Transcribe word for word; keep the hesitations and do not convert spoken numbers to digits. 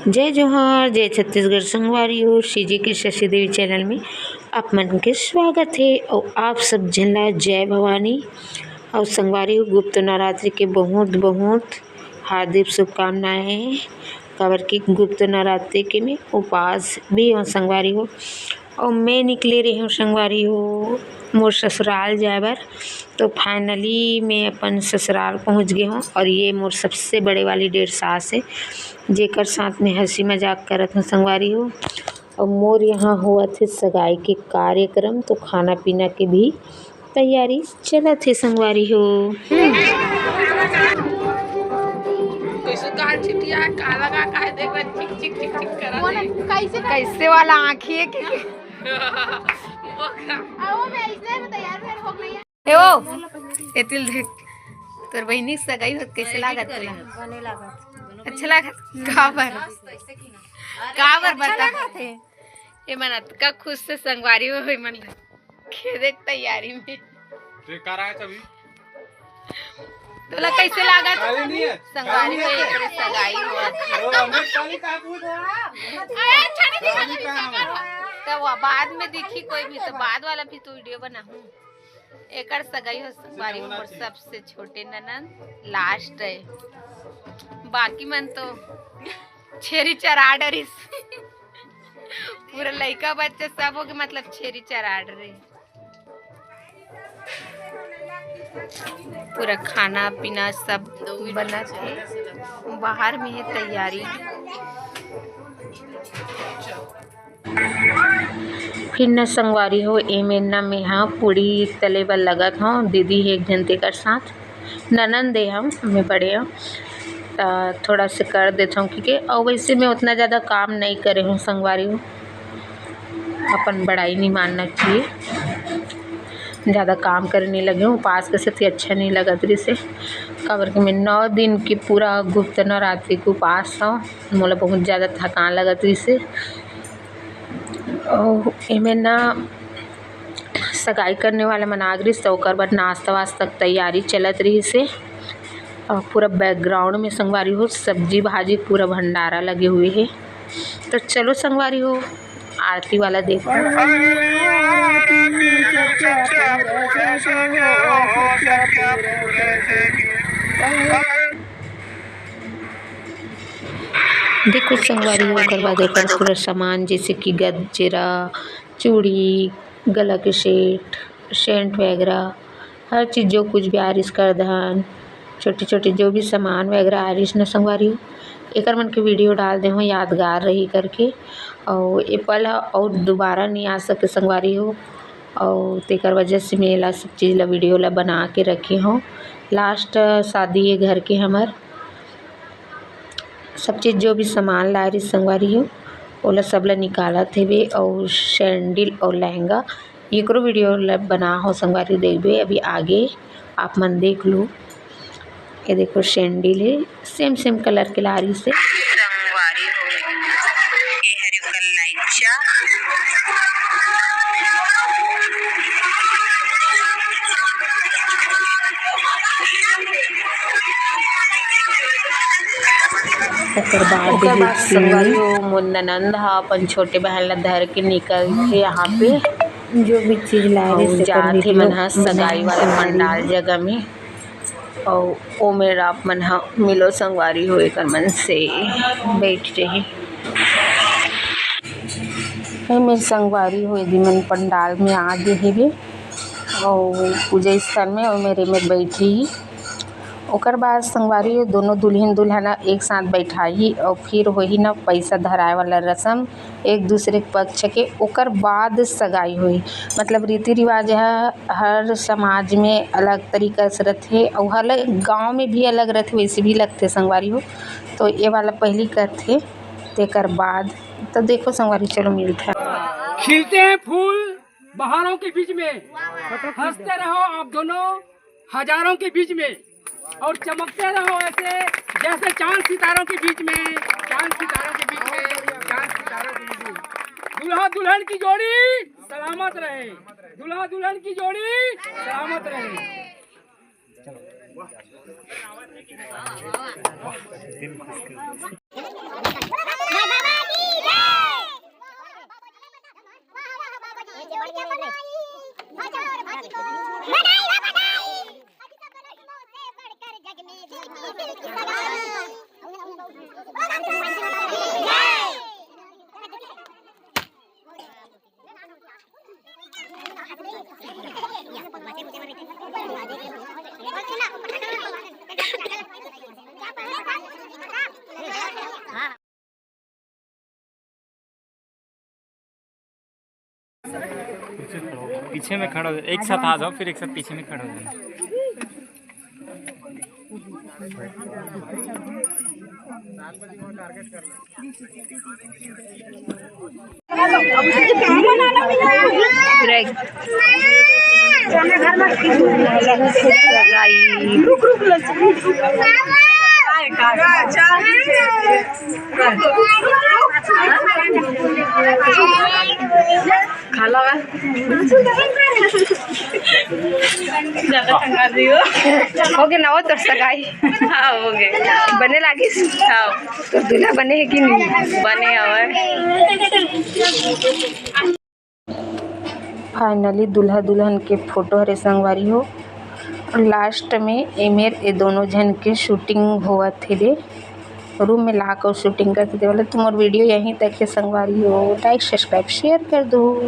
जय जोहार, जय छत्तीसगढ़ संगवारी हो। सीजी के शशि देवी चैनल में आप मन के स्वागत हे। अउ आप सब झन ला जय भवानी। अउ संगवारी हो, गुप्त नवरात्रि के बहुत बहुत हार्दिक शुभकामनाएं हे, काबर कि गुप्त नवरात्रि के मैं उपास भी हों संगवारी हो। अउ मैं निकले रहे हों संगवारी हो मोर ससुराल जाए बर। तो finally मैं अपन ससुराल पहुंच गए हों। अउ ये मोर सबसे बड़े वाली डेढ़ सास हे, जेकर साथ में हंसी मजाक करत हों संगवारी हो। अउ मोर यहाँ होवत हे सगाई के कार्यक्रम, तो खाना पीना के भी तैयारी चलत हे संगवारी हो। कैसे कहा चिटिया का लगा, काहे देख रहा चिक चिक चिक चिक करा वो ना, दे। कैसे ना? कैसे वाला आँखी है कि वो का? आ, वो मैं इसलिए तो तैयार फिर हो गई है। ए ओ, ए तिल देख, तोर बहिनी के सगाई होत कैसे लागत तोला? बने लागत। अच्छा लागत? का बर? का बर बता? ये मन अतका खुश से संगवारी हो, ये मन खेदे के तैयारी में। तो ये का रहा है अभी? तोला कैसे लागत? काली नहीं है। संगवारी हो, एकरे सगाई हो। ओ, अमृत पाली का पूछ रहा? अरे, छोड़ दे, काली का है? तो वो बाद में दिखी कोई भी, तो बाद वाला भी तो वीडियो बनाहूँ। एकर सगाई हो संगवारी हो, मोर सबसे छोटे ननंद लास्ट है, बाकी मन तो छेरी चरा डरिस। पूरा लइका बच्चा सब हो के, मतलब, छेरी चरा डरे। पूरा खाना पीना सब बनत हे, बाहर में हे तैयारी। फिर न संगवारी हो, एमे न मेहा पूड़ी तले बर लगत हौं, दीदी हे एक झन तेकर साथ, ननंद ए हम, मैं बड़े हौं, त थोड़ा से कर देथौं, क्योंकि अउ वैसे मैं उतना ज़्यादा काम नहीं करे हौं संगवारी हो, अपन बड़ाई नहीं मानना चाहिए, ज़्यादा काम करे नहीं लगे हौं, उपास के सेती अच्छा नहीं लगत रहिसे, काबर कि मैं नौ दिन के पूरा गुप्त नवरात्रि के उपास हौं, मोला बहुत ज़्यादा थकान लगत रहिसे। अउ एमे ना सगाई करने वाला मन आ गिस, त ओकर बर नाश्ता वास्ता के तैयारी चलत रहिस हे। अउ पूरा background में संगवारी हो, सब्जी भाजी, पूरा भंडारा लगे हुए हे। तो चलो संगवारी हो, आरती वाला देखो। देखो संगवारी हो, ओकर बाद ओकर पूरा सामान, जैसे कि गजरा, चूड़ी, गला के सेट, सेंट वगैरह, हर चीज़ जो कुछ भी आरिस करधन, छोटे-छोटे जो भी सामान वगैरह आरिस न संगवारी हो, एकर मन के वीडियो डाल दे हो, यादगार रही करके। अउ ए पल ह अउ दोबारा नहीं आ सके संगवारी हो, अउ तेकर वजह से मैं एला सब चीज़ ला, वीडियो ला बना के रखे हो। लास्ट शादी ए घर के हमर, सब चीज़ जो भी सामान लाए रहिस संगवारी हो, ओला सब ला निकालत हेबे। अउ सैंडल अउ लहंगा, एकरो वीडियो ला बना हो संगवारी, देखबे अभी आगे आप मन देख लो। ये देखो सैंडल हे, same same colour के ला रहिस हे। संगवारी हो, ये हरे ओकर लाइचा। ओकर बाद ओकर बाद देखिए, संगवारी हो, मोर ननंद ह अपन छोटे बहन ला धर के निकलथे यहाँ पे। जो भी चीज़ लाए अउ रहिस, ओकर जात हे वीडियो मन ह सगाई वाला बनाए पंडाल जगह में। अउ ओमे आप मन ह मिलो संगवारी हो, एकर मन से बैठ जाही। ए मेर संगवारी हो, एदी मन पंडाल में आ गे हेबे अउ पूजा स्थल में, अउ मेरे में बैठी ही। ओकर बाद संगवारी हो, दोनों दुल्हिन दुल्हन एक साथ बैठाही अउ फिर होही ना पैसा धराए वाला रसम एक दूसरे के पक्ष के, ओकर बाद सगाई होही। मतलब रीति रिवाज ह हर समाज में अलग तरीका से रथे अउ हर गाँव में भी अलग रथे, वैसे भी लगथे संगवारी हो। तो ये वाला पहली करथे, तेकर बाद तो देखो संगवारी, चलो मिलथे। खिलते हैं फूल बहारों के बीच में, हंसते रहो आप दोनों हजारों के बीच में, और चमकते रहो ऐसे जैसे चांद सितारों के बीच में, चांद सितारों के बीच में, चांद सितारों के बीच में। दूल्हा दुल्हन की जोड़ी सलामत रहे, दूल्हा दुल्हन की जोड़ी सलामत रहे। पीछे में खड़ा हो, एक साथ आ जाओ, फिर एक साथ पीछे में खड़ा हो जाओ। खाला बा। हो गे ना वो तोर सगाई? हाँ, हो गे। बने लागिस? हाँ। तोर दूल्हा बने हे कि नहीं? बने हवय। Finally दूल्हा दुल्हन के फोटो हरे संगवारी हो। Last में एमेर ए दोनों झन के shooting होवत हे दे। Room में लाके shooting करके देवल। तो मोर video यहीं तक हे संगवारी हो। Like, subscribe, share कर दो।